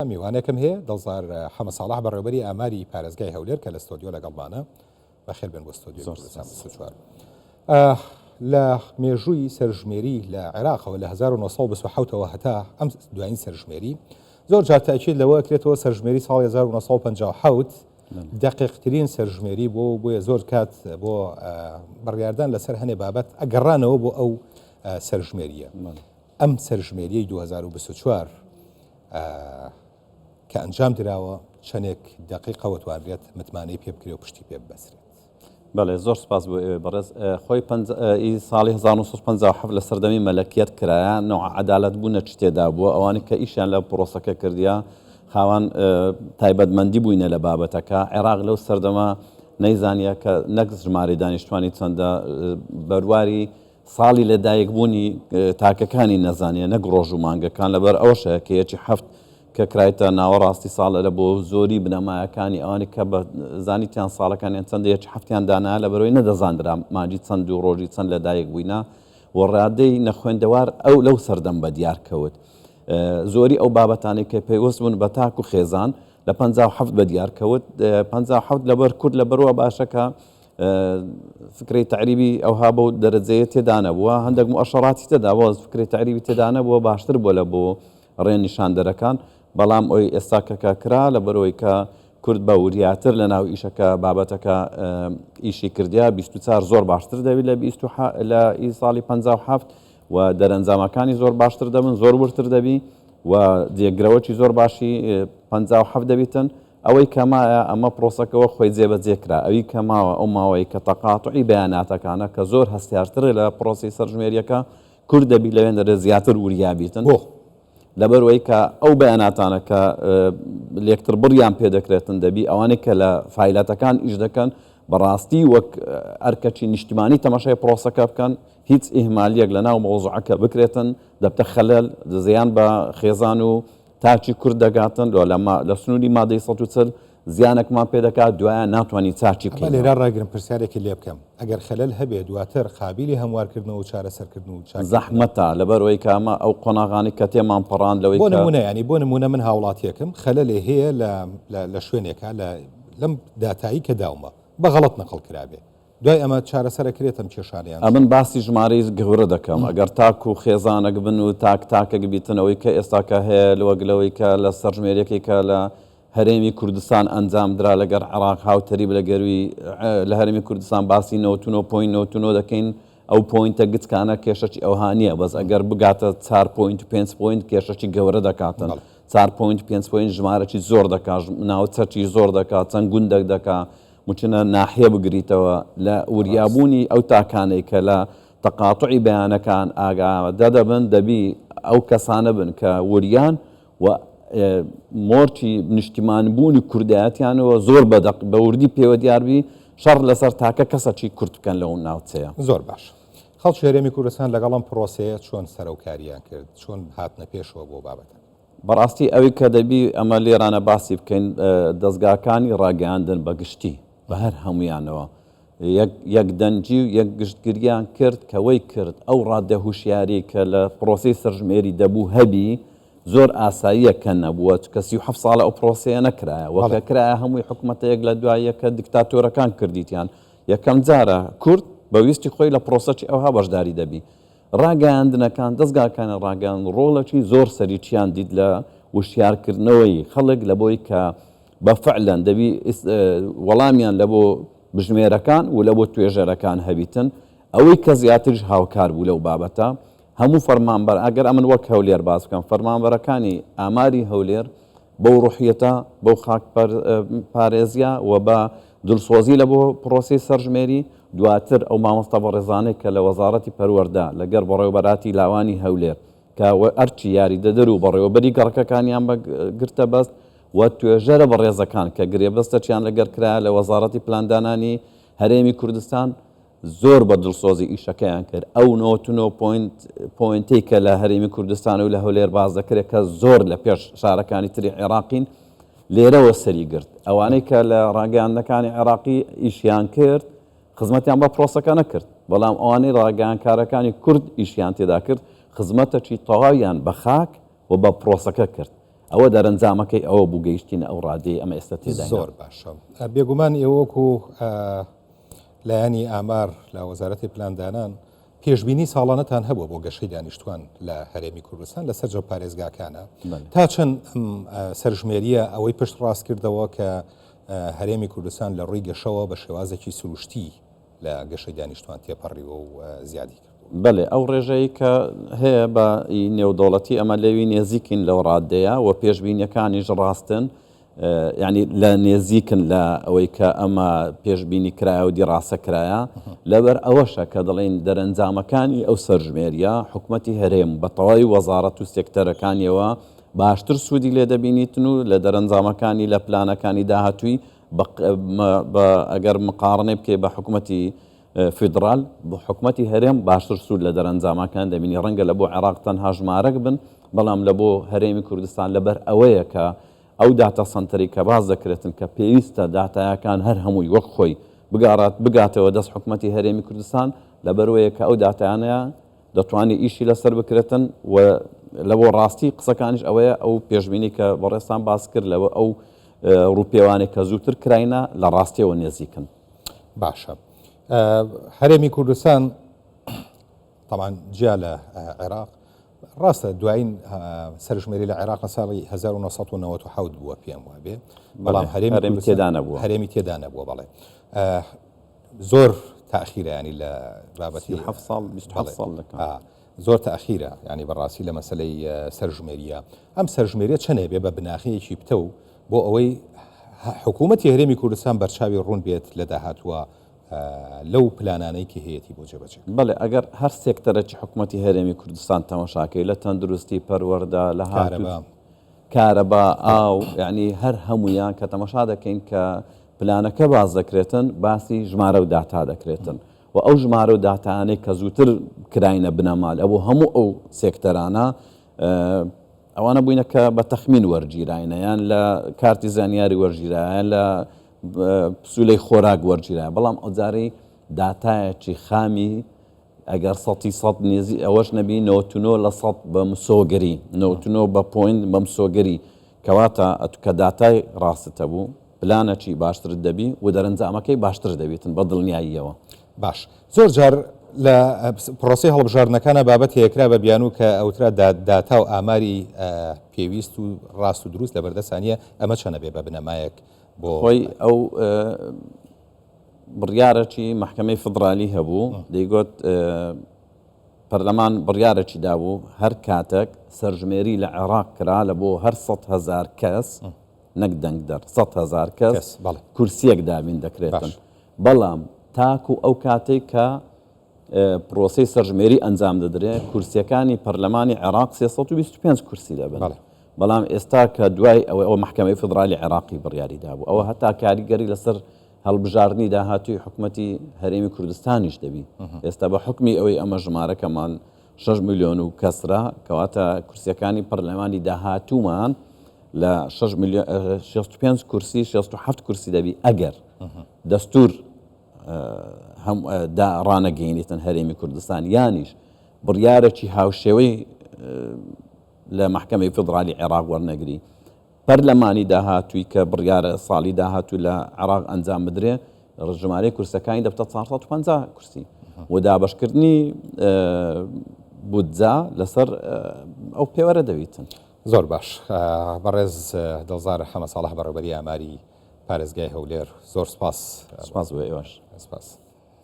میوانێکم هەیە دڵزار حەمە ساڵح بەڕێوبەری ئاماری پارێزگای هەولێر کە لە ستۆدیۆ لەگەڵمانە. بەخێر بێن بۆ ستۆدیۆی کوردستان 24. لە مێژووی سەرژمێری لە عێراقەوە لە 1927ەوە هەتا ئەم دوایین سەرژمێری زۆر جار تاکید لەوە کرێتەوە سەرژمێری ساڵی 1957 دقیقترین سەرژمێری بۆ بۆیە زۆر کات بۆ بڕیاردان لەسەر هەنێ بابەت ئەگەڕانەوە بۆ ئەو سەرژمێریە. ئەم سەرژمێریەی 2024 کە ئەنجام دراوە چەندێک دەقیقە و توانرێت متمانەی پێ بکرێ و پشتی پێ ببەسرێت؟ بەڵێ زۆر سپاس بۆ ئێوەی بەڕێز. خۆی ئی ساڵی 1957 لە سەردەمی مەلەکیەت کرایە، نەوع عەدالەت بوونە چ تێدا بووە، ئەوانەی کە ئیشیان لە پرۆسەکە کردیە خاوەن تایبەتمەندی بووینە لە بابەتەکە. عێراق لەو سەردەمە نەیزانیە کە نەک ژمارەی دانیشتوانی چەندە، بەرواری ساڵی لەدایکبوونی تاکەکانی نەزانیە نەک ڕۆژ و مانگەکان، لەبەر ئەوەشە کە یەکی حەفت کە کرایتە ناوەڕاستی ساڵە لە بۆ زۆری بنەمایەکانی ئەوانی کە بە زانیتیان ساڵەکانیان چەندە یەکی حەفتیان دانا لەبەرەوەی نەدەزاندرا مانگی چەند و ڕۆژی چەند لەدایک بووینە و ڕادەی نەخوێندەوار ئەو لەو سەردەم بەدیار کەوت. زۆری ئەو بابەتانەی کە پەیوەست بوون بە تاک و خێزان لە 57 بەدیار کەوت. 57 لەبەر کورد لەبەروە باشە کە فکرەی تەعریبی ئەوها بەو دەرەجەیە تێدا نەبووە، هەندێک موئەشەڕاتی تێدا بووە، فکرەی تەعریبی تێدا نەبووە، باشتر بووە لە بۆ ڕێنیشاندەرەکان، بەڵام ئەوی ئێستا کە کە کرا لەبەرئەوەی کە کورد بە وریاتر لە ناو ئیشەکە بابەتەکە ئیشی کردیا 24 زۆر باشتر دەبی لە 20 لە ئی ساڵی 57 و دەرەنجامەکانی زۆر باشتر دەبن زۆر وردتر دەبی و جێگرەوەکی زۆر باشی 57 دەبیتن. ئەوەی کە مایە ئەمە پرۆسەکە وەک خۆی جێبەجێ کرا، ئەوی کە ماوە ئەو ماوەی کە تەقاتوعی بەیاناتەکانە کە زۆر هەستیارترە لە پرۆسەی سەرژمێرییەکە، کورد دەبی لەوێندەرێ زیاتر وریا بیتن. بۆ؟ لەبەروەی کە ئەو بەیاناتانە کە لێکتربڕیان پێ دەکرێتن دەبی ئەوانەی کە لە فایلاتەکان ئیش دەکەن بەڕاستی وەک ئەرکەکی نیشتیمانی تەماشای پرۆسەکە بکەن، هیچ ئیهمالیەک لەناو مەوزوعەکە بکرێتن دەبتە خەلەل، زیان بە خێزان و تاکی کورد دەگاتن لۆ لە لە سنووری مادەی 140 زیانەکمان پێ دەکات دوایە ناتوانین چاکی ئەمە بکەینەوە. لێرە ڕاگرم پرسیارێکی لێ بکەم ئەگەر خەلەل هەبێ دواتر قابیلی هەموارکردنەوە و چارەسەرکردن و چاککردنە؟ زەحمەتە لەبەرئەوەی کە ئەمە ئەو قۆناغانەی کە تێمان پەڕاند لەوەی بۆ کە. نموونە یانی بۆ نموونە من هاوڵاتیەکم خەلەلێ هەیە لە لە لە شوێنێکا لە لەم داتایی کە داومە بە غەڵەت نەقڵ کرابێ دوای ئەمە چارەسەر ئەکرێت ئەم کێشانە یان ئەمن باسی ژمارەی گەورە دەکەم ئەگەر تاک و خێزانەک بن و تاک تاکەک بیتن ئەوەی کە ئێستاکە هەیە لەوەک لەوەی کە لە سەرژمێریەکەی کە لە هەرێمی کوردستان ئەنجام درا لەگەر عێراق هاوتەریب لە گەروی لە هەرێمی کوردستان باسی 99 point 99 دەکەین ئەو point ە گچکانە کێشەکی ئەوها نییە بەس ئەگەر بگاتە 4 point و 5 point کێشەکی گەورە دەکاتن 4 point 5 point ژمارەکی زۆر دەکات ناوچەکی زۆر دەکات چەند گوندێک دەکات ممکنە ناحیە بگریتەوە لە وریابوونی ئەو تاکانەی کە لە تەقاتوعی بەیانەکان ئاگادە دەبن دەبی ئەو کەسانە بن کە وریان و مۆرکی نیشتیمان بوونی کوردایەتیانەوە زۆر بە دەق بە وردی پێوە دیاربی شەڕ لەسەر تاکە کەسەکی کورد بکەن لەو ناوچەیە. زۆر باش. خەڵکی هەرێمی کوردستان لەگەڵ ئەم پرۆسەیە چۆن سەرەوکاریان کرد؟ چۆن هاتنە پێشەوە بۆ بابەتەکە؟ بەڕاستی ئەوی کە دەبی ئەمە لێرانە باسی بکەین دەزگاکانی ڕاگەیاندن بە گشتی بە هەر هەمویانەوە یەک یەک دەنگی و یەک گشتگریان کرد کە وەی کرد ئەو ڕادە هوشیاری کە لە پرۆسەی سەرژمێری دەبوو هەبی زۆر ئاساییە کە نەبووە چکە 37 ساڵە ئەو پرۆسەیە نەکرایە وەکە کرایە هەمووی حکومەتە یەک لە دوای یەکە دیکتاتۆرەکان کردیتیان یەکەم جارە کورد بە ویستی خۆی لە پرۆسەکی ئەوها بەشداری دەبی ڕاگەیاندنەکان، دەزگاکانی ڕاگەیاندن ڕۆڵێکی زۆر سەریکیان دیت لە وشیارکردنەوەی خەڵک لە بۆی کە بە فعلەن دەبی وەڵامیان لە بۆ بژمێرەکان و لە بۆ توێژەرەکان هەبیتن. ئەوەی کە زیاتریش هاوکار بوو لەو بابەتە هەموو فەرمانبەر ئەگەر ئەمن وەک هەولێر باس بکەم فەرمانبەرەکانی ئاماری هەولێر بەو ڕوحیەتە، بەو خاک پارێزیە و بە دلسۆزی لە بۆ پرۆسەی سەرژمێری، دواتر ئەو مامۆستا بەڕێزانەی کە لە وەزاڕەتی پەروەردە لە گەر بەڕێوەبەراتی لاوانی هەولێر کە ئەرکی یاریدەدەر و بەڕێوەبەری گەڕەکەکانیان بە گرتە بەست و توێژەرە بەڕێزەکان کە گرێبەستەکیان لە گەر کرایە لە وەزاڕەتی پلاندانانی هەرێمی کوردستان زۆر بە دڵسۆزی ئیشەکەیان کرد ئەو 99 point point ەی کە لە هەرێمی کوردستان و لە هەولێر باس دەکرێت کە زۆر لە پێش شارەکانی تری عێراقین لێرەوە سەری گرت ئەوانەی کە لە ڕاگەیاندنەکانی عێراقی ئیشیان کرد خزمەتیان بە پرۆسەکە نەکرد بەڵام ئەوانەی ڕاگەیانکارەکانی کورد ئیشیان تێدا کرد خزمەتەکی تەواویان بە خاک و بە پرۆسەکە کرد. ئەوە دەرەنجامەکەی ئەوە بوو گەیشتینە ئەو ڕادەی ئەمە ئێستا تێداین. زۆر باشە. بێگومان ئێوە وەکو لایەنی ئامار لە وەزارەتی پلاندانان پێشبینی ساڵانەتان هەبووە بۆ گەشەی دانیشتوان لە هەرێمی کوردستان لە سەرجەم پارێزگاکانە تا چەند ئەم سەرژمێریە ئەوەی پشت ڕاست کردەوە کە هەرێمی کوردستان لە ڕووی گەشەوە بە شێوازێکی سروشتی لە گەشەی دانیشتوان تێپەڕیوە و زیادی کردووە. بەلێ ئەو ڕێژەی کە هەیە بە ئی نێودەوڵەتی ئەمە لێوی نێزیکین لەو ڕادەیە و پێشبینیەکانیش ڕاستن یانی لە نێزیکن لە ئەوەی کە ئەمە پێشبینی کرایە و دیڕاسە کرایە لەبەر ئەوەشە کە دەڵێین دەرەنجامەکانی ئەو سەرژمێریە حکومەتی هەرێم بە تەواوی وەزاڕەت و سێکتەرەکانیەوە باشتر سوودی لێ دەبینیتن و لە دەرەنجامەکانی لە پلانەکانی داهاتووی بە ئەگەر مقاڕنەی بکەی بە حکومەتی فیدڕال بۆ حکومەتی هەرێم باشتر سوود لە دەرەنجامەکان دەبینی ڕەنگە لە بۆ عێراق تەنها ژمارەک بن بەڵام لە بۆ هەرێمی کوردستان لەبەر ئەوەیە کە ئەو داتا سەنتەری کە باس دەکرێتن کە پێویستە داتایەکان هەر هەمووی وەک خۆی بگاڕات بگاتەوە دەست حکومەتی هەرێمی کوردستان لەبەرئەوەیە کە ئەو داتایانە دەتوانێت ئیشی لەسەر بکرێتن و لە بۆ ڕاستی قسەکانیش ئەوەیە ئەو پێشبینی کە بەڕێزتان باس کرد لەوە ئەو ڕووپێوانێک کە زووتر کراینە لە ڕاستیەوە نێزیکن. باشە هەرێمی کوردستان تاوان جیا لە عێراق ڕاستە دوایین سەرژمێری لە عێراق لە ساڵی 1997 بووە پێم وابێ بەڵام هەرێمی تێدا نەبووە هەرێمی تێدا نەبووە بەڵێ زۆر تاخیرە ینی لە بابەتی 7 ساڵ 27 ساڵ دەکات زۆر تاخیرە ینی بەڕاستی لە مەسلەی سەرژمێریە ئەم سەرژمێریە چەنێ بێ بە بناخەیەکی پتەو بۆ ئەوەی حکوومەتی هەرێمی کوردستان بەرچاوی ڕوون بێت لە داهاتووە لەو پلانانەی کە هەیەتی بۆ جێبەجێ. بەڵێ ئەگەر هەر سێکتەرەکی حکوومەتی هەرێمی کوردستان تەمەشاکەی لە تەندروستی، پەروەردە، لە هاتوو، کارەبا، ئاو، یانی هەر هەموویان کە تەمەشا دەکەین کە پلانەکە باس دەکرێتن باسی ژمارە و داتا دەکرێتن و ئەو ژمارە و داتایانەی کە زووتر کراینە بنەما لە بۆ هەموو ئەو سێکتەرانە ئەوانە بووینە کە بە تەخمین وەرگیراینە یان لە کارتی زانیاری وەرگیرایە یان لە پسولەی خۆراک وەرگیرایە بەڵام ئەوجارەی داتایەکی خامی ئەگەر سەتی سەد نێزی ئەوەش نەبی 99 لە سەد بە مسۆگەری 99 بە point بە مسۆگەری کەواتە ئەتو کە داتای ڕاستت هەبوو پلانەکی باشترت دەبی و دەرەنجامەکەی باشتر دەبیتن بە دڵنیاییەوە. باش زۆر جار لە پرۆسەی هەڵبژاردنەکانا بابەت هەیە کرا بە بیانوو کە ئەوترا داتا و ئاماری پێویست و ڕاست و دروست لەبەردەستا نییە، ئەمە چەنە بێ بە بنەمایەک بۆ. خۆی ئەو بڕیارەکی مەحکەمەی فیدرالی هەبوو دەیگۆت پەرلەمان بڕیارەکی دابوو هەر کاتێک سەرژمێری لە عێراق کرا لە بۆ هەر 100 هەزار کەس نەک دەنگدەر 100 هەزار کەس کورسیەک دابین دەکرێتن بەڵام تاکو ئەو کاتەی کە پرۆسەی سەرژمێری ئەنجام دەدرێت کورسیەکانی پەرلەمانی عێراق 325 کورسی دەبن بەڵام ئێستا کە دوای ئەوەی ئەوە مەحکەمەی فیدرالی عێراقی بڕیاری دابوو ئەوە هەتا کاریگەری لەسەر هەڵبژاردنی داهاتووی حکومەتی هەرێمی کوردستانیش دەبی ئێستا بە حکمی ئەوەی ئەمە ژمارەکەمان 6 میلیۆن و کەسرە کەواتە کورسیەکانی پەرلەمانی داهاتوومان لە 6 میلیۆن 65 کورسی 67 کورسی دەبی ئەگەر دەستور هەم دا ڕانەگەینیتن هەرێمی کوردستان یانیش بڕیارێکی هاوشێوەی لە مەحکەمەی فیدرالی عێراق وەرنەگری پەرلەمانی داهاتووی کە بڕیارە ساڵی داهاتوو لە عێراق ئەنجام بدرێ ژمارەی کورسەکانی دەبتە 450 کورسی و دابەشکردنی بودجە لەسەر ئەو پێوەرە دەبیتن. زۆر باش بەڕێز دڵزار حەمە ساڵح بەڕێوبەری ئاماری پارێزگای هەولێر زۆر سپاس. سپاس بۆ ئێوەش. سپاس.